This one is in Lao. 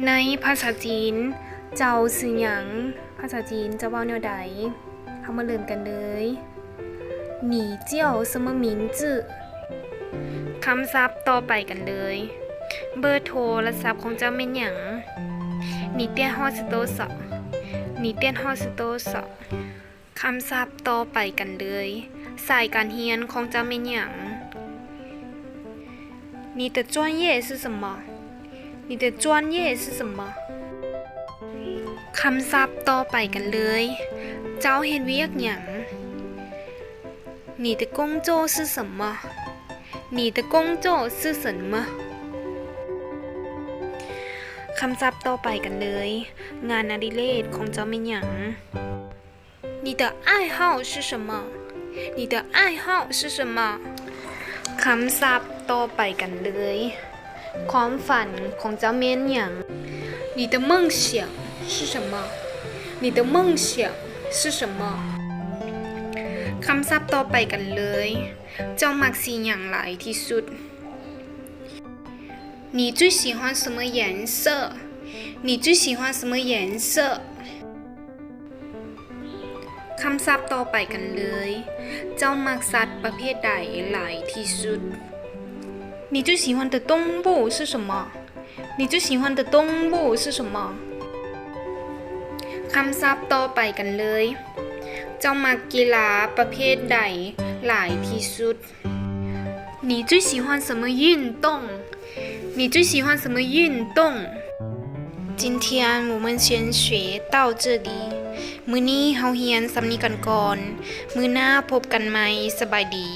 ໃນພາສາຈີນ ເຈົ້າຊື່ຫຍັງ? ພາສາຈີນຈະເວົ້າແນວໃດ? ເຮົາມາເລີ່ມກັນເລີຍ. 你叫什么名字? ຄຳສັບຕໍ່ໄປກັນເລີຍ. ເບີໂທລະສັບຂອງເຈົ້າແມ່ນຫຍັງ? 你电话是多少? 你电话是多少? ຄຳສັບຕໍ່ໄປກັນເລີຍ. ສາຍການຮຽນຂອງເຈົ້າແມ່ນຫຍັງ? 你的专业是什么? 你的专业是什么? ຄຳສັບຕໍ່ໄປກັນເລີຍ. ເຈົ້າເຮັດວຽກຫຍັງ? 你的工作是什么? 你的工作是什么? ຄຳສັບຕໍ່ໄປກັນເລີຍ. ງານອະດິເລກຂອງເຈົ້າແມ່ນຫຍັງ? 你的爱好是什么? 你的爱好是什么? ຄຳສັບຕໍ່ໄປກັນເລີຍ. ຄວາມຝັນຂອງເຈົ້າແມ່ນຫຍັງ? 你的梦想是什么? 你的梦想是什么? ຄຳສັບຕໍ່ໄປກັນເລີຍ. ເຈົ້າມັກສີຫຍັງຫຼາຍທີ່ສຸດ? 你最喜欢什么颜色? 你最喜欢什么颜色? ຄຳສັບຕໍ່ໄປກັນເລີຍ. ເຈົ້າມັກສັດປະເພດໃດຫຼາຍທີ່ສຸດ? 你最喜欢的动物是什么? 你最喜欢的动物是什么? ຄຳສັບຕໍ່ໄປກັນເລີຍ. ເຈົ້າມັກກິລາປະເພດໃດຫຼາຍທີ່ສຸດ? 你最喜欢什么运动? 你最喜欢什么运动? 今天我们先学到这里. ມື້ນີ້ເຮົາຮຽນສ່ຳນີ້ກັນກ່ອນ. ມື້ໜ້າພົບກັນໃໝ່. ສະບາຍດີ.